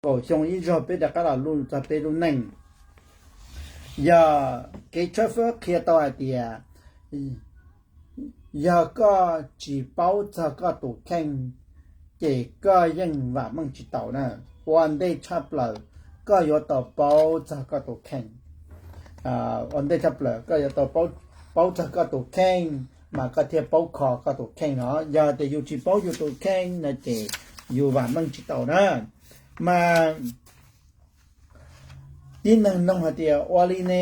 Kaum xyoo ib zaug peb rov qab los lub txog peb lub neej. Yog kev tshawb fawb qhia tau hais tias yog koj tsis paub txog koj tus kheej, ces koj yeej vam meej tsis tau na. Ua ntej tshaj plaws koj yuav tau paub txog koj tus kheej. Ua ntej tshaj plaws koj yuav tau paub txog koj tus kheej, mas koj thiaj paub kho koj tus kheej no. Yog tias yus tsis paub yus tus kheej no ces yus vam meej tsis tau na. Mas tib neeg nug hais tias ua li ne,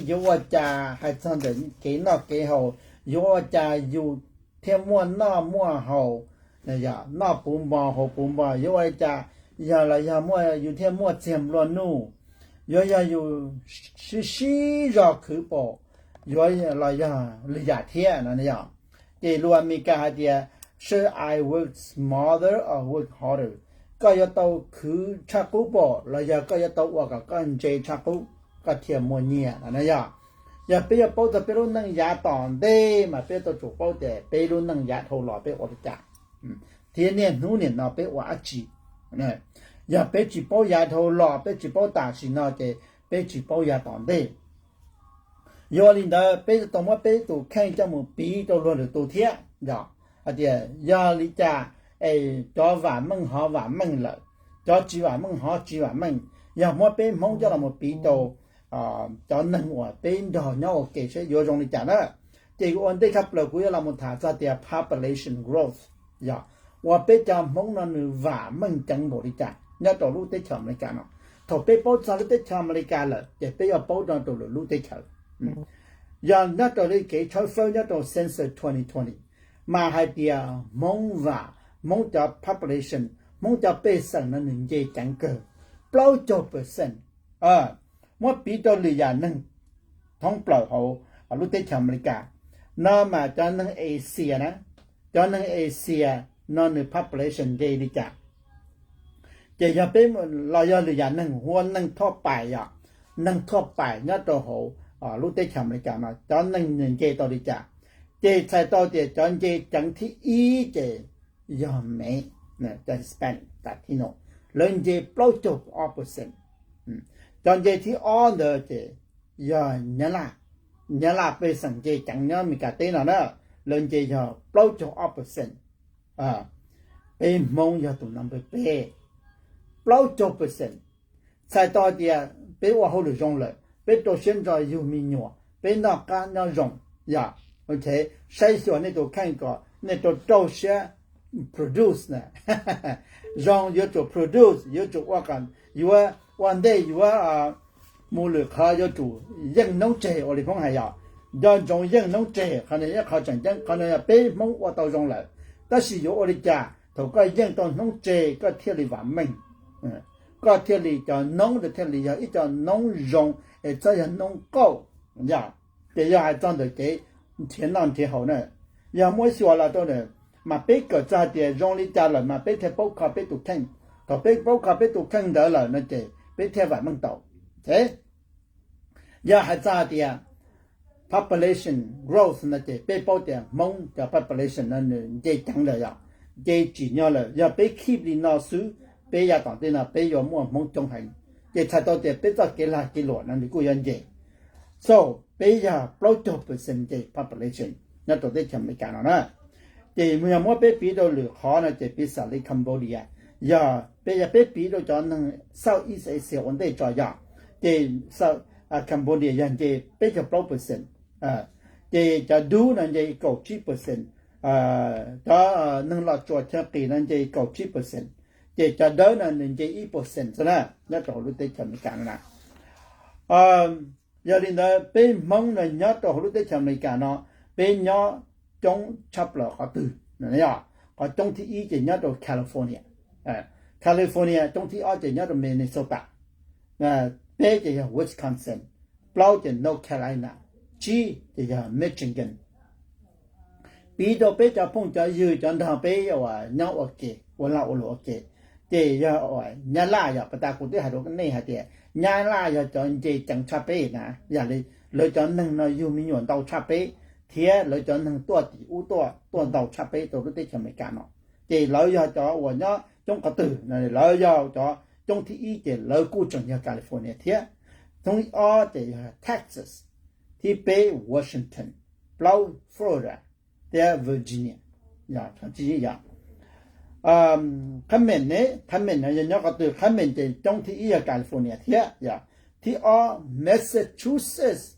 yuav ua cas hais txog ntawm kev noj kev haus, yuav ua cas yus thiaj muaj noj muaj haus, noj puv npo haus puv npo, yuav ua li cas, yog los yog muaj yus thiaj muaj txiag nplua nuj, yuav yog yus sib sib zog khwv pom, yuav los yog lwm yam thiab no yog. Ces lus Amelikas hais tias, should I work smarter or work harder? Koj yuav tau khwv tshaj qub pom los yog koj yuav tau ua kom koj ntse tshaj qub koj thiaj muaj nyiaj no yog. Yog peb yuav paub txog peb lub neej yav tom ntej mas peb tau tsum paub tias peb lub neej yav dhau los peb ua li cas, thiab niaj hnub niam no peb ua dab tsi. Yog peb tsis paub yav dhau los, peb tsis paub tam sim no ces peb tsis paub yav tom ntej. Yog li ntawd peb tau muab peb tus kheej coj mus piv rau luag lwm tus thiab yog hais tias yog li cas es cov vam meej hov vam meej lawm, cov tsis vam meej hov tsis vam meej. Yog muab peb Hmoob coj los mus piv rau cov neeg uas peb nrog nyob ua ke seb yuav zoo li cas na. Ces ua ntej tshaj plaws kuv yuav los mus tham txog tias population growth, yog ua peb cov Hmoob no nws vam meej ceev npaum li cas nyob rau lub teb chaws Amelikas no. Thaum peb paub txog lub teb chaws Amelikas lawm ces peb yuav paub rau lwm lub teb chaws. Yog nyob rau li kev tshawb fawb nyob rau census twenty twenty mas hais tias Hmoob vam, Hmoob cov population, Hmoob cov pej xeem no nws nce ceev kawg, plaub caug percent. Muab piv rau lwm yam neeg thoob plaws hauv lub teb chaws Amelikas no mas cov neeg Asia na, cov neeg Asia no nws population nce li cas. Ces yog peb los yog lwm yam neeg hu ua neeg thoj pais yom, neeg thoj pais nyob rau hauv lub teb chaws Amelikas no cov neeg nws nce tau li cas. Ces txhais tau tias cov nce ceev thib ib ces yog Mev, cov Hispanic Latino, lawv nce plaub caug ob percent. Cov nce thib ob ntawd ces yog Nyab Laj, Nyab Laj pej xeem nce ceev nyob Amelikas teb no na, lawv nce yog plaub caug ob percent. Peb Hmoob yog tus number peb, plaub caug percent. Txhais tau tias peb ua hauj lwm zoo lawm, peb rau siab ntso yug me nyuam, peb noj qab nyob zoo, yog, ok, saib xyuas nej tus kheej kom nej rau rau siab produce na. Zoo yuav tsum produce, yuav tsum ua, yuav ua ntej yuav mus lwm qhov yuav tsum yeej noob tseg ua li Hmoob hais yom. Nco ntsoov yeej noob tseg, qhov no ib qhov tseem ceeb, qhov no yog peb Hmoob ua tau zoo lawm. Tab sis yuav ua li cas thaum koj yeej tau noob tseg koj thiaj li vam meej, koj thiaj li cov noob ntawd thiaj li yog ib co noob zoo es txhob yog noob qauj, yog. Ces yog hais txog ntawm kev nrhiav noj nrhiav haus na, yog muab xyuas los rau ntawm, mas peb kawm txog hais tias zoo li cas lawm mas peb thiaj paub kho peb tus kheej. Thaum peb paub kho peb tus kheej ntawd lawm no ces peb thiaj vam meej tau. Yog hais txog hais tias population growth no ces peb paub tias Hmoob cov population no nws nce ceev lawm yom, nce tsim nyog lawm. Yog peb keep li no xwb, peb yav tom ntej no peb yuav muaj Hmoob coob heev, ces txhais tau tias peb txoj kev lag kev luam no nws kuj yuav nce. So peb yog plaub caug percent nce population nyob rau teb chaws Amelikas no na. Ces yog muab peb piv rau lwm qhov no ces piv xam li Cambodia, yog peb, yog peb piv rau cov neeg Southeast Asia ua ntej tso yog, ces Cambodia yog nce peb caug plaub percent, ces cov Dub no nce kaum tsib percent, cov neeg Los Tsuas chaw qis no nce kaum tsib percent, ces cov Dawb no nws nce ib percent xwb na nyob rau hauv lub teb chaws Amelikas no na. Yog li ntawd peb Hmoob no nyob rau hauv lub teb chaws Amelikas no, peb nyob coob tshaj plaws qhov twg? Qhov coob thib ib ces nyob rau California, California, coob thib ob ces nyob rau Minnesota, peb ces yog Wisconsin, plaub ces North Carolina, tsib ces yog Michigan. Piv rau peb cov phooj cov ywg cov nrog peb uas nyob ua ke ua lag ua luam ua ke, ces yog uas Nyab Laj yog pas tas kuv twb hais rau nej hais tias Nyab Laj yog cov nce ceev tshaj peb na, yog li lawv cov neeg no yug me nyuam ntau tshaj peb, thiab lawv cov neeg tuaj tim ub tuaj tuaj ntau tshaj peb rau lub teb chaws Amelikas no. Ces lawv yog cov uas nyob coob qhov twg? Lawv yog cov coob thib ib ces lawv kuj tseem yog California thiab. Thib ob ces yog Texas, thib peb Washington, plaub Florida, thiab Virginia. Yog, yog, comment ne, comment no yog nyob qhov twg? Comment ces coob thib ib yog California thiab, yog, thib ob Massachusetts.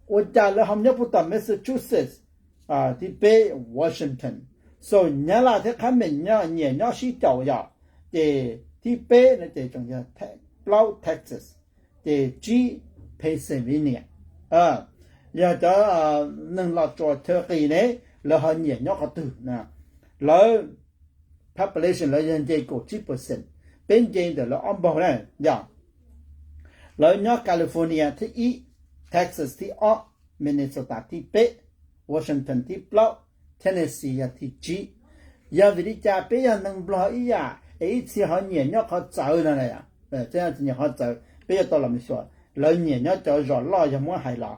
Ua cas lawv ho nyob puag tom Massachusetts? Thib peb Washington. So Nyab Laj thiab comment nyiam nyob sib caum, yog, ces thib peb no ces tseem yog plaub Texas, ces tsib Pennsylvania. Yog cov neeg los tsuas chaw qis ne, lawv ho nyiam nyob qhov twg? Lawv population lawv yog nce kaum tsib percent, peb nce ntawm lawv ob npaug na, yog. Lawv nyob California thib ib, Texas thib ob, Minnesota thib peb, Washington thib plaub, Tennessee yog thib tsib. Yog vim li cas peb yog neeg Nplog ib yam es ib txhia ho nyiam nyob qhov txawv no? Nyiam qhov txawv, peb yuav tau los mus xyuas, lawv nyiam nyob cov zos loj yog muab hais los.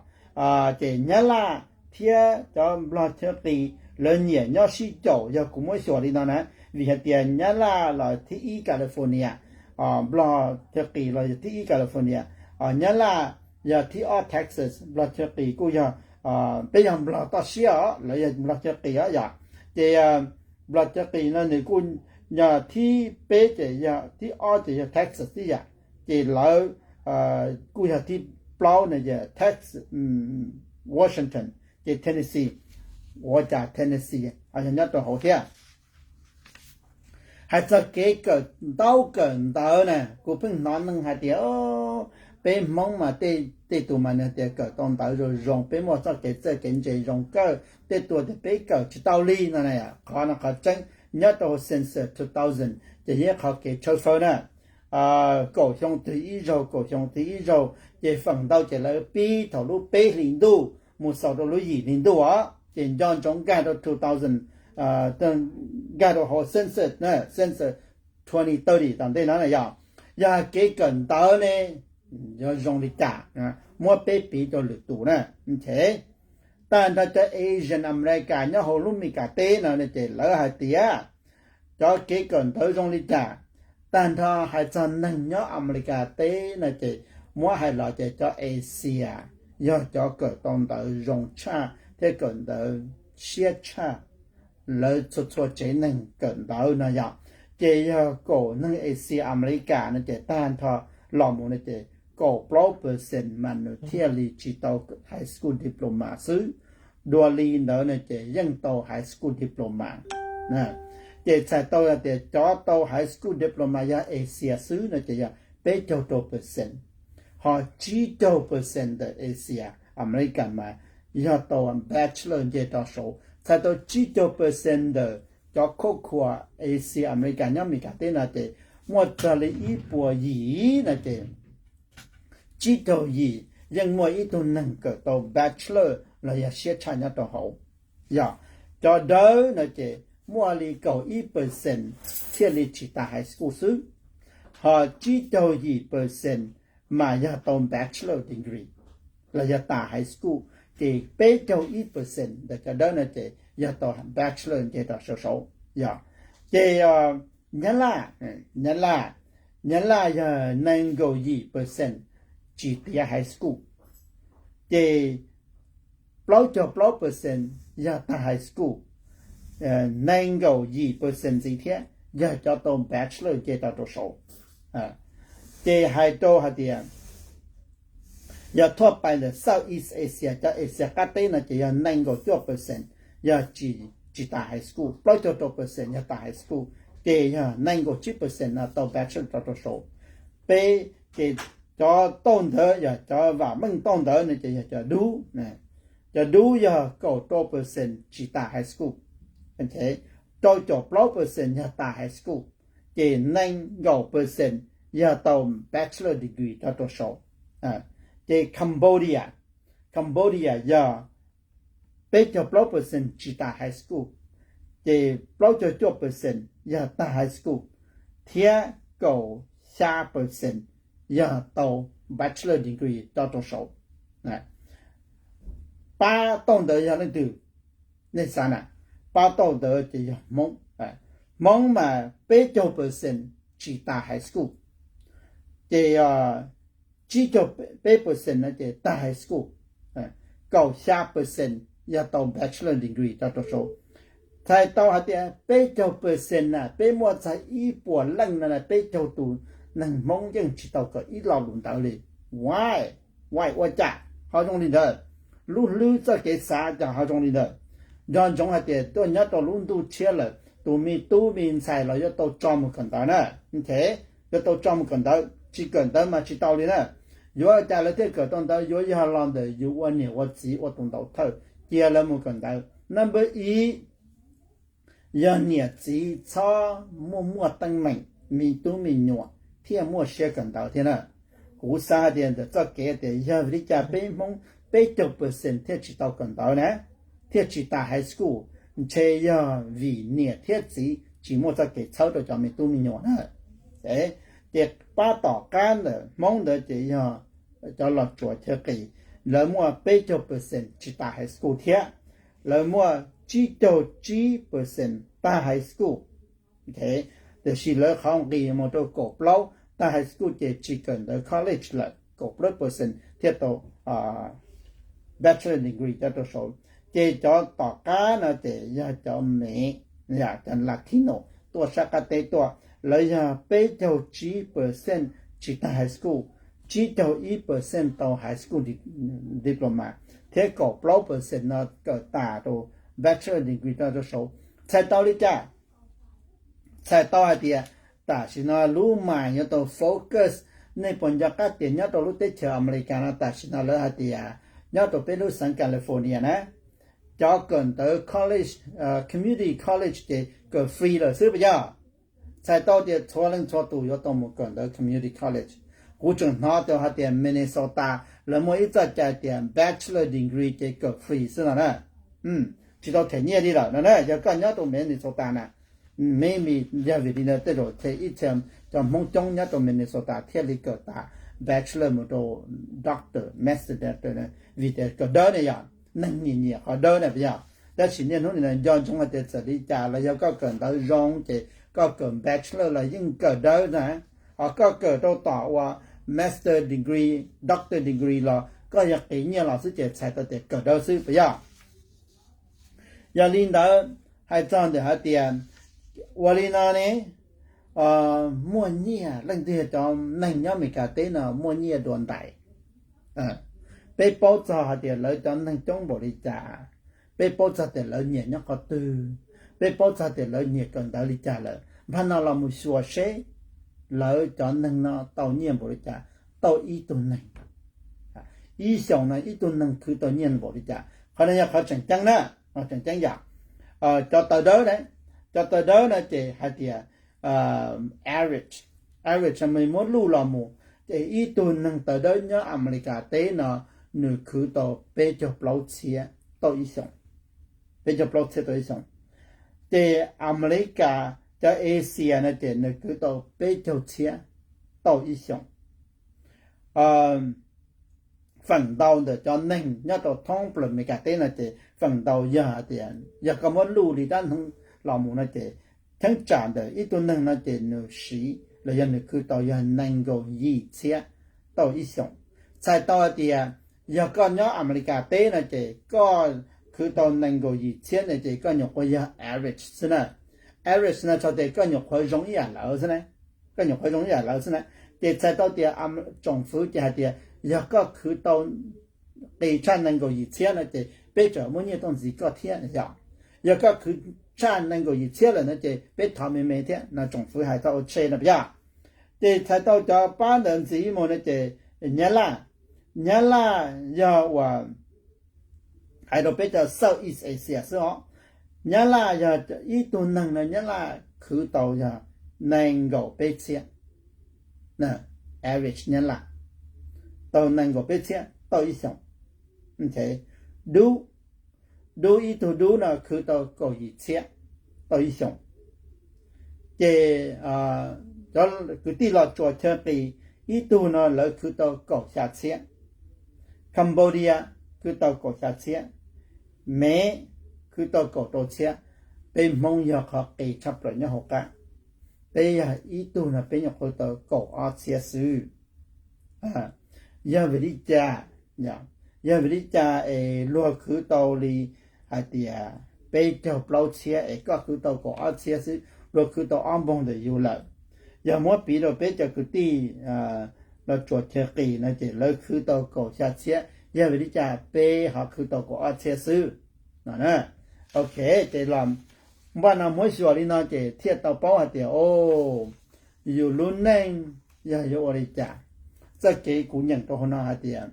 Ces Nyab Laj thiab cov Nplog chaw qis lawv nyiam nyob sib caum, yog kuv muab xyuas li no na, vim hais tias Nyab Laj los thib ib California, Nplog chaw qis los thib ib California, Nyab Laj yog thib ob Texas, Nplog chaw qis kuj yog, peb yog Nplog toj siab os, lawv yog Nplog chaw qis os, yog. Ces Nplog chaw qis no nws kuj yog thib peb ces yog, thib ob ces yog Texas tib yam, ces lawv kuj yog thib plaub no ces Texas, Washington, ces Tennessee. Ua cas Tennessee ho yog nyob rau hauv thiab? Hais txog kev kawm ntaub kawm ntawv na, kuv pheej hnov neeg hais tias peb Hmoob mas tej tus mas nws tias kawm tau ntawv zoo zoo, peb muaj txoj kev txawj kev ntse zoo kawg, tej tus tias peb kawm tsis tau li no. Qhov no qhov tseeb, nyob rau hauv census two thousand ces yeej qhov kev tshawb fawb na. Kaum xyoo twg ib zaug, kaum xyoo twg ib zaug, ces feem ntau ces lawv pib thaum lub peb hlis ntuj mus xaus rau lub yim hli ntuj os, ces nco ntsoov nkag rau two thousand, nkag rau hauv census, census twenty thirty tom ntej no na. Yog, yog kev kawm ntawv ne yuav zoo li cas? Muab peb piv rau lwm tus na. Tag nrho cov Asian America nyob hauv lub Meskas teb no ces lawv hais tias cov kev kawm ntawv zoo li cas? Tag nrho hais txog neeg nyob Amelikas teb no ces muab hais los ces cov Asia yog cov kawm tau ntawv zoo tshaj thiab kawm ntawv siab tshaj. Lawv txhua txhua tsev neeg kawm ntawv no yog, ces yog kaum neeg Asia Amelikas no ces tag nrho los mus no ces kaum plaub percent mas nws thiaj li tsis tau high school diploma xwb. Dua li ntawd no ces yeej tau high school diploma. Ces txhais tau tias cov tau high school diploma yog Asia xwb no ces yog peb caug rau percent, ho tsib caug percent ntawm Asia Amelikas mas yog tau bachelor nce rau saud. Txhais tau tsib caug percent ntawm cov khub khua Asia Amelikas nyob Meskas teb no ces muaj txog li ib puas yim no ces tsib caug yim yeej muaj ib tug neeg kawm tau bachelor los yog siab tshaj nyob rau hauv. Yog, cov dawb no ces muaj li kaum ib percent thiaj li tsis tas high school xwb, ho tsib caug yim percent mas yog tau bachelor degree los yog tas high school, ces peb caug ib percent ntawm cov dawb no ces yog tau bachelor nce rau saud saud. Yog, ces Nyab Laj, Nyab Laj, Nyab Laj yog nees nkaum yim percent tsis tiav high school, ces plaub caug plaub percent yog tag high school, nees nkaum yim percent ntxiv thiab yog cov tau bachelor nce rau rau saud. Ces hais rau hais tias yog thuaj pais ntawm Southeast Asia, cov Asia qab teb no ces yog nees nkaum cuaj percent yog tsis, tsis tas high school, plaub caug rau percent yog tas high school, ces yog nees nkaum tsib percent no tau bachelor rau rau saud. Peb ces cov tauj ntawv yog cov vam meej tauj ntawv no ces yog cov dub. Cov dub yog kaum rau percent tsis tas high school, rau caum plaub percent yog tas high school, ces nees nkaum percent yog tau bachelor degree rau rau saud. Ces Cambodia, Cambodia yog peb caug plaub percent tsis tas high school, ces plaub caug cuaj percent yog tag high school, thiab kaum xya percent yog tau bachelor degree rau rau saud. Pab tauj ntawv yog leej twg? Nej xav na, pab tauj ntawv ces yog Hmoob. Hmoob mas peb caug percent tsis tas high school, Ces tsib caug peb percent no ces tag high school, kaum xya percent yog tau bachelor degree rau rau saud. Txhais tau hais tias peb caug percent na, peb muaj txog ib puas leej no na, peb caug tus neeg Hmoob yeej tsis tau kawm ib lo lus ntawd li. Why? Why? Ua cas ho zoo li ntawd? Lub hlwb txoj kev xav cas ho zoo li ntawd? Nco ntsoov hais tias tuaj nyob rau lub ntuj tshiab lawm, tus me tub me ntxhais los yuav tau tso mus kawm ntawv na. Yuav tau tso mus kawm ntawv, tsis kawm ntawv mas tsis tau li na. Yuav cas lawv thiaj kawm tau ntawv? Yuav yog los ntawm yus ua niam ua txiv ua tus ntaus thawj cia lawv mus kawm ntawv. Number ib, yog niam txiv txhob muaj muaj teeb meem, me tub me nyuam thiaj muaj siab kawm ntawv thiab na. Kuv xav hais tias ntawm txoj kev tias yog vim li cas peb Hmoob peb caug percent thiaj tsis tau kawm ntawv na, thiaj tsis tas high school, ntshe yog vim niam thiab txiv tsis muaj txoj kev txhawb rau cov me tub me nyuam na. Ces pab tom qab ntawm Hmoob ntawd ces yog cov Los Tsuas chaw qis, lawv muaj peb caug percent tsis tas high school thiab, lawv muaj tsib caug tsib percent tag high school. Tiam sis lawv qhov nqis mus rau kaum plaub, tag high school ces tsis kawm ntawv college lawm, kaum plaub percent thiaj tau bachelor degree cov rau saud. Ces cov tom qab no ces yog cov Mev, cov Latino tuaj sab qab teb tuaj, lawv yog peb caug tsib percent tsis tag high school, tsib caug ib percent tau high school diploma, thiab kaum plaub percent no kawm tas rau bachelor degree rau rau saud. Txhais tau li cas? Txhais tau hais tias tam sim no lub mas yuav tau focus, nej puas nco qab tias nyob rau lub teb chaws Amelikas no tam sim no lawv hais tias nyob rau peb lub xeev California na, cov kawm ntawv college, community college ces kawm free lawm xwb puas yog? Txhais tau tias txhua leej txhua tus yuav tau mus kawm ntawv community college. Kuv tseem hnov tau hais tias Minnesota lawv muaj ib txoj cai tias bachelor degree ces kawm free xwb no na, tsis tau them nyiaj li lawm no na. Yog koj nyob rau Minnesota na, maybe yog vim li ntawd tej zaum ib txhia cov Hmoob coob nyob rau Minnesota thiaj li kawm tas bachelor mus rau doctor, master, vim tias kawm dawb ne yom, neeg nyiam nyiam qhov dawb na puas yog? Tab sis niaj hnub nim no nco ntsoov hais tias txawm li cas los yog koj kawm ntawv zoo ces koj kawm bachelor los yeej kawm dawb na, ho koj kawm rau tom uas master degree, doctor degree los koj yog qiv nyiaj los xwb ces txhais tau tias kawm dawb xwb puas yog? Yog li ntawd, hais txog ntawm hais tias ua li no ne, muaj nyiaj, leej twg cov neeg nyob Amelikas teb no muaj nyiaj dua ntais. Peb paub txog hais tias lawv cov neeg coob npaum li cas, peb paub txog tias lawv nyiam nyob qhov twg, peb paub txog tias lawv nyiam kawm ntawv li cas lawm. Npaj no los mus xyuas seb lawv cov neeg no tau nyiaj npaum li cas, tau ib tug neeg, ib xyoos no ib tug neeg khwv tau nyiaj npaum li cas. Qhov no yog qhov tseem ceeb na, tseem ceeb yom. Cov tawv dawb ne, cov tawv dawb no ces hais tias average, average no muab luj los mus, ces ib tug neeg tawv dawb nyob Amelikas teb no nws khwv tau peb caug plaub txhiab tau ib xyoos, peb caug plaub txhiab tau ib xyoos. Ces Amelikas, cov Asia no ces nws khwv tau peb caug txhiab tau ib xyoos. Feem ntau ntawm cov neeg nyob rau thoob plaws Amelikas teb no ces feem ntau yog tias yog koj muab luj li dab hnub los mus no ces cheeb tsam ntawm ib tug neeg no ces nws siv los yog nws khwv tau yog nees nkaum yim txhiab tau ib xyoos. Txhais tau hais tias yog koj nyob Amelikas teb no ces koj khwv tau nees nkaum yim txhiab no ces koj nyuam qhuav yog average xwb na. Average no txhais tias koj nyuam qhuav zoo ib yam lawv xwb na, koj nyuam qhuav zoo ib yam lawv xwb na. Ces txhais tau tias tsoom fwv ces hais tias yog koj khwv tau qis tshaj nees nkaum yim txhiab no ces peb tseem muab nyiaj tuaj ntxiv koj thiab yom. Yog koj khwv tshaj nees nkaum yim txhiab lawm no ces peb thov me me thiab no, tsoom fwv hais tau ua tsheb no puas yog? Ces txhais tau cov pab ntawd ntxiv mus no ces Nyab Laj, Nyab Laj yog uas hais rau peb cov Southeast Asia xwb os. Nyab Laj yog ib tug neeg no Nyab Laj khwv tau yog nees nkaum peb txhiab, average Nyab Laj tau nees nkaum peb txhiab tau ib xyoos. Dub, dub ib tug dub no khwv tau kaum yim txhiab tau ib xyoos. Ces cov kwv tij Los Tsuas chaw qis, ib tug no lawv khwv tau kaum xya txhiab. Cambodia khwv tau kaum xya txhiab. Mev khwv tau kaum rau txhiab. Peb Hmoob yog qhov qis tshaj plaws nyob hauv qab, peb yog ib tug no peb nyuam qhuav tau kaum ob txhiab xwb. Yog vim li cas, yog vim li cas es luag khwv tau li hais tias peb caug plaub txhiab es koj khwv tau kaum ob txhiab xwb, luag khwv tau ob npoog ntawm yus lawm? Yog muab piv rau peb cov kwv tij Los Tsuas chaw qis no ces lawv khwv tau kaum xya txhiab, yog vim li cas peb ho khwv tau kaum ob txhiab xwb no? Ok, ces los npaj no muab xyuas li no ces thiaj tau paub hais tias, o, yus lub neej yog yuav ua li cas. Txoj kev kuv nyeem rau hauv no hais tias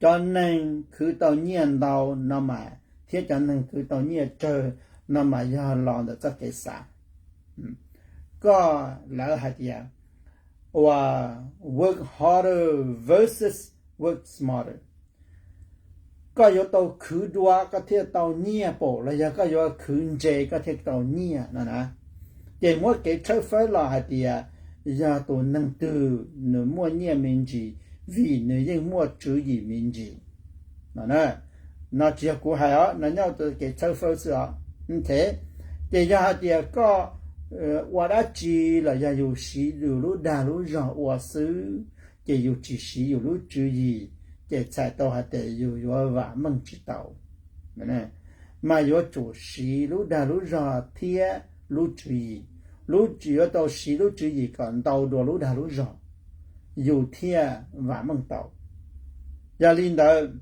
cov neeg khwv tau nyiaj ntau no mas thiab cov neeg khwv tau nyiaj tsawg no mas yog los ntawm txoj kev xav. Koj, lawv hais tias uas work harder versus work smarter. Koj yuav tau khwv dua koj thiaj tau nyiaj pam los yog koj yuav khwv ntse koj thiaj tau nyiaj no na. Ces muab kev tshawb fawb los hais tias yog tus neeg twg nws muaj nyiaj me ntsis vim nws yeej muaj tswv yim me ntsis no. No tsis yog kuv hais os, no nyob kev tshawb fawb xwb os. Ces yog hais tias koj ua dab tsi los yog yus siv yus lub dag lub zog ua xwb, ces yus tsis siv yus lub tswv yim, ces txhais tau hais tias yus yuav vam meej tsis tau. Mas yuav tsum siv lub dag lub zog thiab lub tswv yim, lub, yuav tau siv lub tswv yim kom ntau dua lub dag lub zog, yus thiaj vam meej tau. Yog li ntawd,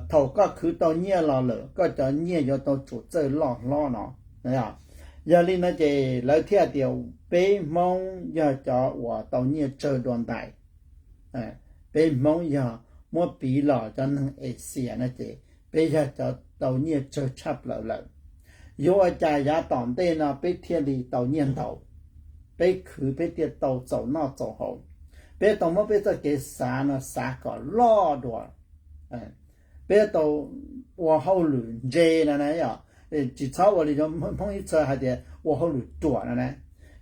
thaum koj khwv tau nyiaj los lawm koj cov nyiaj yuav tau tsum txawj loj hlob no. Yog li no ces lawv thiaj tias peb Hmoob yog cov uas tau nyiaj tsawg dua ntais. Peb Hmoob yog muab piv los cov neeg Asia no ces peb yog cov tau nyiaj tsawg tshaj plaws lawm. Yuav ua cas yav tom ntej no peb thiaj li tau nyiaj ntau, peb khwv peb thiaj tau txaus noj txaus haus, peb tau muab peb txoj kev xav no xav kom loj dua, peb tau ua hauj lwm ntse no na. Tsis txhob ua li Hmoob ib txhia hais tias ua hauj lwm ruam no na.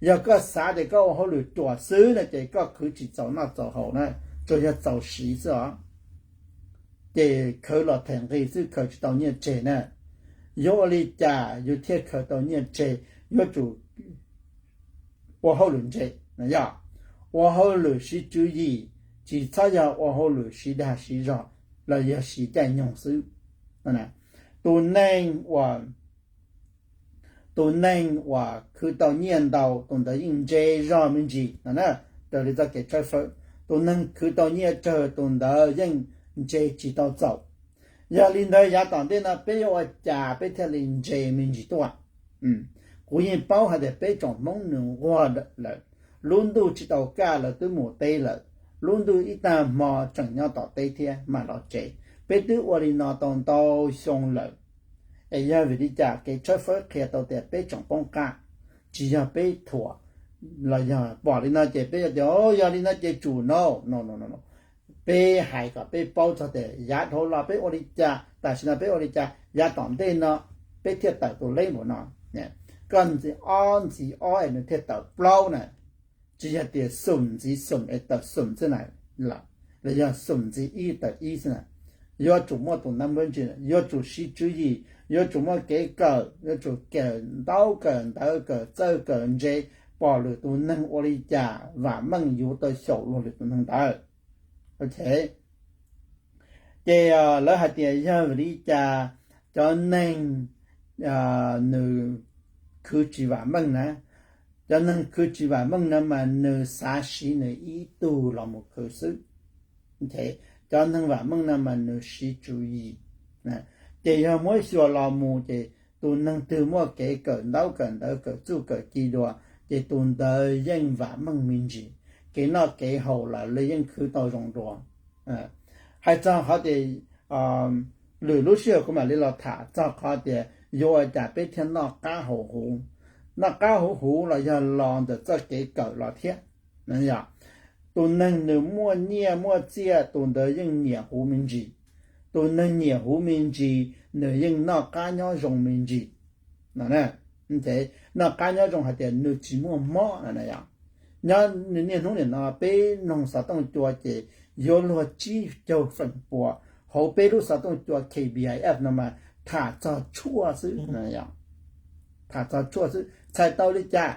Yog koj xav tias koj ua hauj lwm ruam xwb no ces koj khwv tsis txaus noj txaus haus na, tsuas yog txaus siv xwb os. Ces khaws los them nqi xwb, khaws tsis tau nyiaj tseg na. Yuav ua li cas yus thiaj khaws tau nyiaj tseg? Yuav tsum ua hauj lwm ntse no yog, ua hauj lwm siv tswv yim, tsis txhob yog ua hauj lwm siv dag siv zog los yog siv caij nyoog xwb. Tus neeg uas, tus neeg uas khwv tau nyiaj ntau tus ntawd yeej ntse zog me ntsis no na. Raws li txoj kev tshawb fawb, tus neeg khwv tau nyiaj tsawg tus ntawd yeej ntse tsis tau txaus. Yog li ntawd yav tom ntej no peb yuav ua cas peb thiaj li ntse me ntsis tuaj? Kuv yeej paub hais tias peb tsoom Hmoob nws nquag lawm, lub ntuj tsis tau kaj lawv twb mus teb lawm, lub ntuj ib tag hmo tseem nyob tom teb thiab mam los tsev. Peb twb ua li no tau ntau xyoo lawm, es yog vim li cas kev tshawb fawb qhia tau tias peb tsoom poob qab? Tsis yog peb thuam los yog pom li no ces peb yuav tias yog li no ces tsum no, no, no, no. Peb hais kom peb paub txog tias yav dhau los peb ua li cas, tam sim no peb ua li cas, yav tom ntej no peb thiaj tawm tus leb npaum no. Koj ntxiv ob ntxiv ob es nws thiaj tawm plaub na. Tsis yog tias xum ntxiv xum es tawm xum xwb na, los yog xum ntxiv ib tawm ib xwb na. Yuav tsum muaj tus nab npawb ntsis, yuav tsum siv tswv yim, yuav tsum muaj kev kawm, yuav tsum kawm ntaub kawm ntawv kawm txawj kawm ntse, pom lwm tus neeg ua li cas vam meej yuav tau xyaum luag lwm tus neeg ntawd. Ok, ces lawv hais tias yog vim li cas cov neeg nws khwv tsis vam meej na? Cov neeg khwv tsis vam meej na mas nws xav siv nws ib tug los mus khwv xwb. Cov neeg vam meej na mas nws siv tswv yim. Ces yog muab xyuas los mus ces tus neeg twg muaj kev kawm ntaub kawm ntawv kawm txuj kawm ci dua, ces tus ntawd yeej vam meej me ntsis, kev noj kev haus los lawv yeej khwv tau zoo dua. Hais txog qhov tias lwm lub sij hawm kuv mam li los tham txog qhov tias yuav ua cas peb thiaj noj qab haus huv, noj qab haus huv los yog los ntawm txoj kev kawm los thiab. Tus neeg nws muaj nyiaj muaj txiaj tus ntawd yeej nyiam huv me ntsis. Tus neeg nyiam huv me ntsis nws yeej noj qab nyob zoo me ntsis. Noj qab nyob zoo hais tias nws tsis muaj mob no. Nyob niaj hnub nim no peb noog xov tooj cua ces yuav luag tsib caug feem pua, hauv peb lub xov tooj cua K B I F no mas tham txog tshuaj xwb. Tham txog tshuaj xwb txhais tau li cas?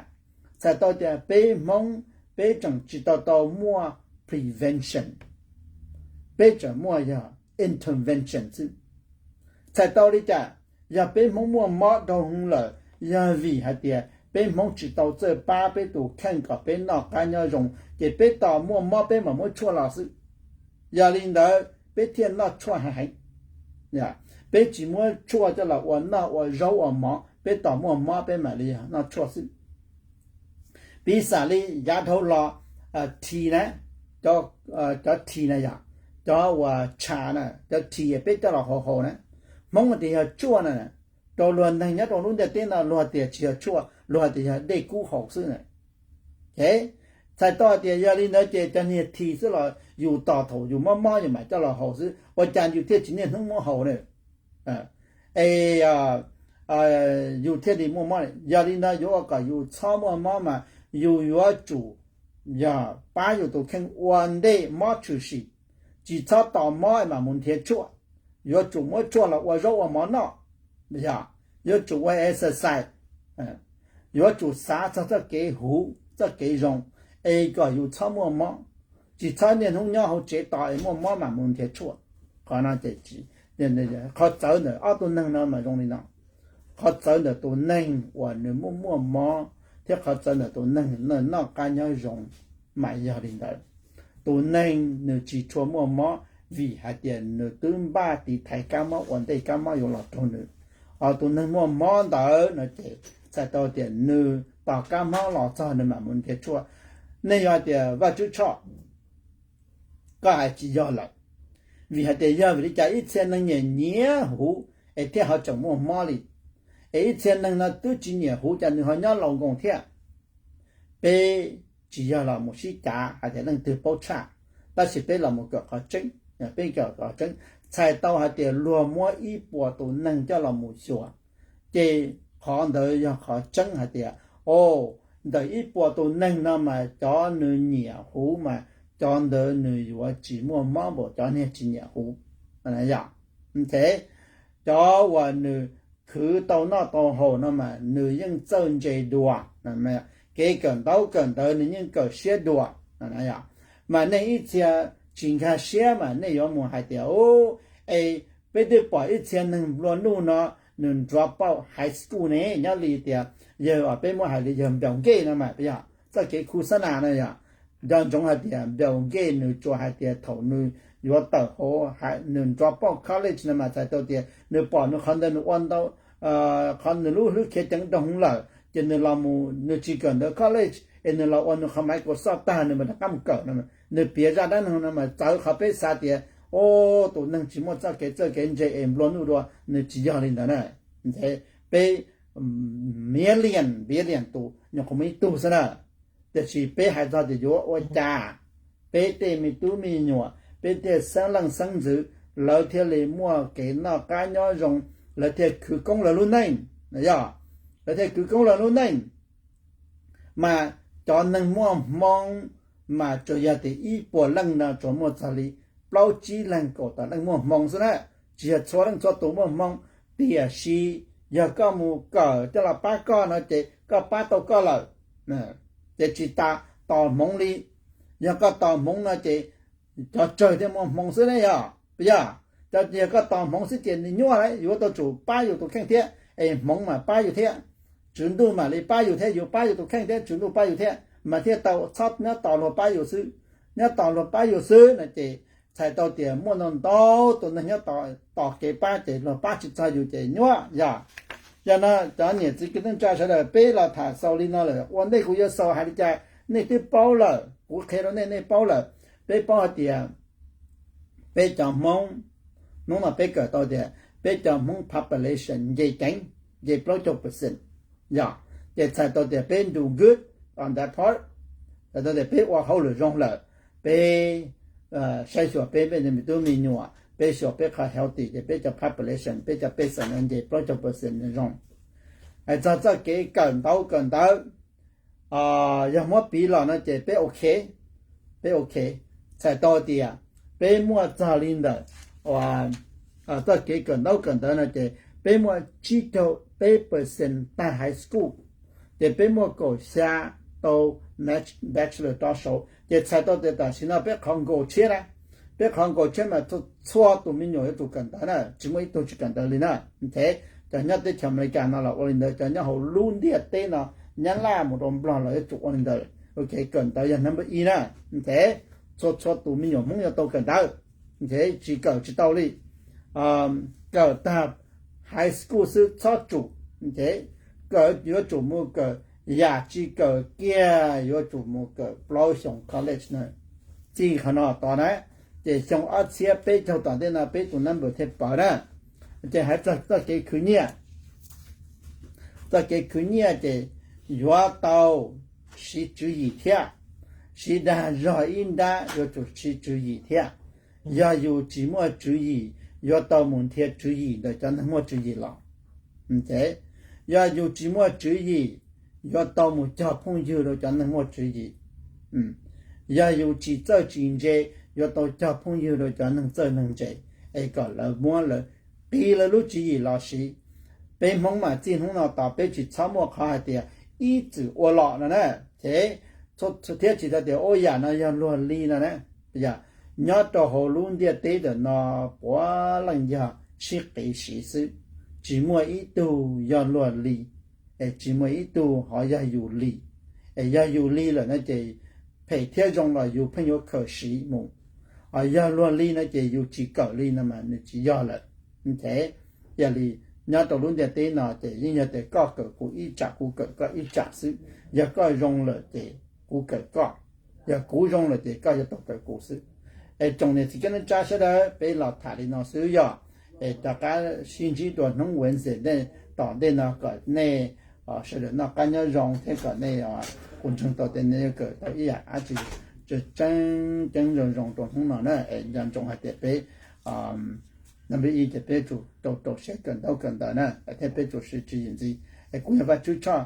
Txhais tau tias peb Hmoob, peb tseem tsis tau tau muaj prevention, peb tseem muaj yog intervention xwb. Txhais tau li cas? Yog peb Hmoob muaj mob dhau hwv lawm, yog vim hais tias peb Hmoob tsis tau txawj pab peb tus kheej kom peb noj qab nyob zoo, ces peb tos muaj mob peb mam muab tshuaj los xwb. Yog li ntawd peb thiaj noj tshuaj heev heev. Peb tsis muab tshuaj coj los ua noj ua zaub ua mov, peb tos muaj mob peb mam li noj tshuaj xwb. Piv xam li yav dhau los, thi na, cov thi na yog, cov uas tsha na, cov thi peb coj los haus haus na, Hmoob tias yog tshuaj na, rau luag neeg nyob rau lub ntiaj teb no luag tias tsis yog tshuaj, luag tias yog dej kub haus xwb na. Txhais tau tias yog li ntawd ces cov niag thi xwb los yus tos thaum yus mob mob yus mam coj los haus xwb, ua cas yus thiaj tsis niaj hnub muab haus na? Es yus thiaj li muaj mob. Yog li ntawd yuav ua kom yus txhob muaj mob mas yus yuav tsum yog pab yus tus kheej ua ntej mob tshwm sim, tsis txhob tos mob mam mus nrhiav tshuaj. Yuav tsum muab tshuaj los ua zaub ua mov noj, yog yuav tsum ua exercise, yuav tsum xav txog txoj kev huv txoj kev zoo, es kom yus txhob muaj mob, tsis txhob niaj hnub nyob hauv tsev tos es muaj mob mam mus nrhiav tshuaj. Qhov no ces qhov txawv ntawm ob tug neeg no mas zoo li no. Qhov txawv ntawm tus neeg uas nws muaj muaj mob thiab qhov txawv ntawm tus neeg noj qab nyob zoo mas yog li ntawd. Tus neeg nws tsis tshua muaj mob vim hais tias nws twb npaj tiv thaiv kab mob ua ntej kab mob yuav los raug nws. Ho tus neeg muaj mob ntawd no ces txhais tau tias nws tos kab mob los txog nws mam mus nrhiav tshuaj. Nej yuav hais tias Vaj Tswv Tshoj, koj hais tsis yog lawm, vim hais tias yog vim li cas ib txhia neeg nyiam nyiam huv es thiaj ho tseem muaj mob li, es ib txhia neeg no twb tsis nyiam huv cas nws ho nyob laus nkoos thiab? Peb tsis yog los mus sib cav hais tias leej twg paub tshaj, tab sis peb los mus kawm qhov tseeb, peb kawm qhov tseeb. Txhais tau hais tias luag muab ib puas tus neeg coj los mus xyuas, ces qhov ntawd yog qhov tseeb hais tias, o, ntawm ib puas tus neeg no mas cov nws nyiam huv mas cov ntawd nws yuav tsis muaj mob npaum cov niag tsis nyiam huv. Cov uas nws khwv tau noj tau haus no mas nws yeej txawj ntse dua, kev kawm ntaub kawm ntawv nws yeej kawm siab dua. Mas nej ib txhia tsis nkag siab mas nej yuav mus hais tias, u, es peb twb pom ib txhia neeg nplua nuj no nws drop out high school ne, nyob li tias yawg uas peb muab hais li yawg Bill Gates no mas, yog txoj kev khu xab nas no yog, nco ntsoov hais tias Bill Gates nws tsuas hais tias thaum nws yuav tawm hauv, nws drop out college no mas txhais tau tias nws pom nws qhov ntawd nws ua ntau, qhov nws lub hlwb khiav ceev nroog lawm ces nws los mus nws tsis kawm ntawv college es nws los ua nws qhov Microsoft tag nws mam rov qab mus kawm no. Nws piav zaj dab neeg no mas txawv qhov peb xav tias, o, tus neeg tsis muaj txoj kev txawj kev ntse es nplua nuj dua, nws tsis yog li ntawd na. Peb million billion tus nyuam qhuav muaj ib tug xwb na. Tiam sis peb hais txog tias yuav ua cas peb tej me tub me nyuam, peb tej xeeb leej xeeb ntxwv, lawv thiaj li muaj kev noj qab nyob zoo, lawv thiaj khwv koob lawv lub neej, yog, lawv thiaj khwv koob lawv lub neej. Mas cov neeg muaj hmoo mas tsuas yog tias ib puas leej no tsuas muaj txog li plaub tsib leeg kaum tawm leej muaj hmoo xwb na, tsis yog txhua leej txhua tus muaj hmoo. Tiam sis yog koj mus kawm coj los pab koj no ces koj pab tau koj lawm, ces tsis tas tos hmoov li. Yog koj tos hmoov no ces cov tsawg thiaj muaj hmoo xwb ne yog, puas yog? Cov, yog koj tos hmoov xwb ces nws nyuaj lawm, yuav tau tsum pab yus tus kheej thiab es hmoov mas pab yus thiab. Tswv Ntuj mam li pab yus thiab, yus pab yus tus kheej thiab Tswv Ntuj pab yus thiab mas thiaj tau txhob nyob tos luag pab yus xwb. Nyob tos luag pab yus xwb no ces txhais tau tias muaj ntau ntau tus neeg nyob tos kev pab ces luag pab tsis txog yus ces nyuaj yog. Yog no cov niam txiv kwv tij neej tsa sawv daws, peb los tham xaus li no lawm, ua ntej kuv yuav xaus hais li cas nej twb paub lawm, kuv qhia rau nej nej paub lawm. Peb paub hais tias peb cov Hmoob, hnub no peb kawm tau tias peb cov Hmoob population nce ceev, nce plaub caug percent, yog, ces txhais tau tias peb do good on that part, txhais tau tias peb ua hauj lwm zoo lawm, peb saib xyuas peb, peb me tub me nyuam, peb xyuas peb qhov healthy ces peb cov population, peb cov pej xeem no nce plaub caug percent zoo. Hais txog txoj kev kawm ntaub kawm ntawv, yog muab piv los no ces peb ok, peb ok, txhais tau tias peb muaj txog li ntawm txoj kev kawm ntaub kawm ntawv no ces peb muaj tsib caug peb percent tag high school, ces peb muaj kaum xya tau bachelor rov saud. Ces txhais tau tias tam sim no peb qhov nkaus tshiab na, peb qhov nkaus tshiab mas txhua tus me nyuam yuav tsum kawm ntawv na, tsis muaj ib tug tsis kawm ntawv li na. Ces cov nyob teb chaws Amelikas no los ua li ntawd, cov nyob hauv lub ntiaj teb no, Nyab Laj mus rau Nplog los yuav tsum ua li ntawd. Ok, kawm ntawv yog number ib na. Ces txhua txhua tus me nyuam Hmoob yuav tau kawm ntawv, tsis kawm tsis tau li. Kawm tag high school xwb txhob tsum, kawm yuav tsum mus kawm, yam tsis kawm kiag yuav tsum mus kawm plaub xyoos college na. Txij qhov no tos na, ces xyoo ob txhiab peb caug tom ntej no peb tus number thiaj pawv na. Ces hais txog txoj kev khwv nyiaj, txoj kev khwv nyiaj ces yuav tau siv tswv yim thiab, siv dag zog ib nrab yuav tsum siv tswv yim thiab. Yog yus tsis muaj tswv yim, yuav tau mus nrhiav tswv yim ntawm cov neeg muaj tswv yim los. Yog yus tsis muaj tswv yim, yuav tau mus cog phooj ywg rau cov neeg muaj tswv yim. Yog yus tsis txawj tsis ntse, yuav tau cog phooj ywg rau cov neeg txawj neeg ntse, es kom lawv muab lawv, qis lawv lub tswv yim los siv. Peb Hmoob mas txij hnub no tos peb tsis txhob muaj qhov hais tias ib txwm ua los no na. Ces thiab tsis tau tias ua yam no yog luag li no na. Yog nyob rau hauv lub ntiaj teb ntawm no puav leej yog sib qiv siv xwb, tsis muaj ib tug yog luag li, es tsis muaj ib tug ho yog yus li. Es yog yus li lawm no ces phem thiab zoo los yus pheej yuav khaws siv mus. Ho yog luag li no ces yus tsis kawm li no mas nws tsis yog lawm. Yog li, nyob rau lub ntiaj teb no ces yeej yog tias koj kawm kuv ib tsam kuv kawm koj ib tsam xwb. Yog koj zoo lawm ces kuv kawm koj, yog kuv zoo lawm ces koj yuav tau kawm kuv xwb. Es tsoom niam txiv kwv tij neej tsa sawv daws, peb los tham li no xwb yog, es rov qab sib ntsib dua hnub Wednesday tom ntej no kom nej sawv daws noj qab nyob zoo thiab kom nej, kuv ntseeg tau tias nej yuav kawm tau ib yam dab tsi tseeb tseeb zoo zoo rau hnub no na. Es nco ntsoov hais tias peb, number ib ces peb tsum rau rau siab kawm ntaub kawm ntawv na, thiab peb tsum siv tswv yim ntxiv. Es kuv yog Vaj Tswv Tshoj,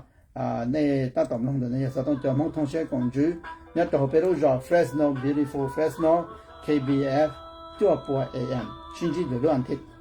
nej tab tom mloog ntawm no yog xov tooj cov Hmoob Thooj Siab Koom Ntswv nyob rau hauv peb lub zos Fresno, beautiful Fresno, K B F cuaj puas A M. Sib ntsib dua lub as thiv.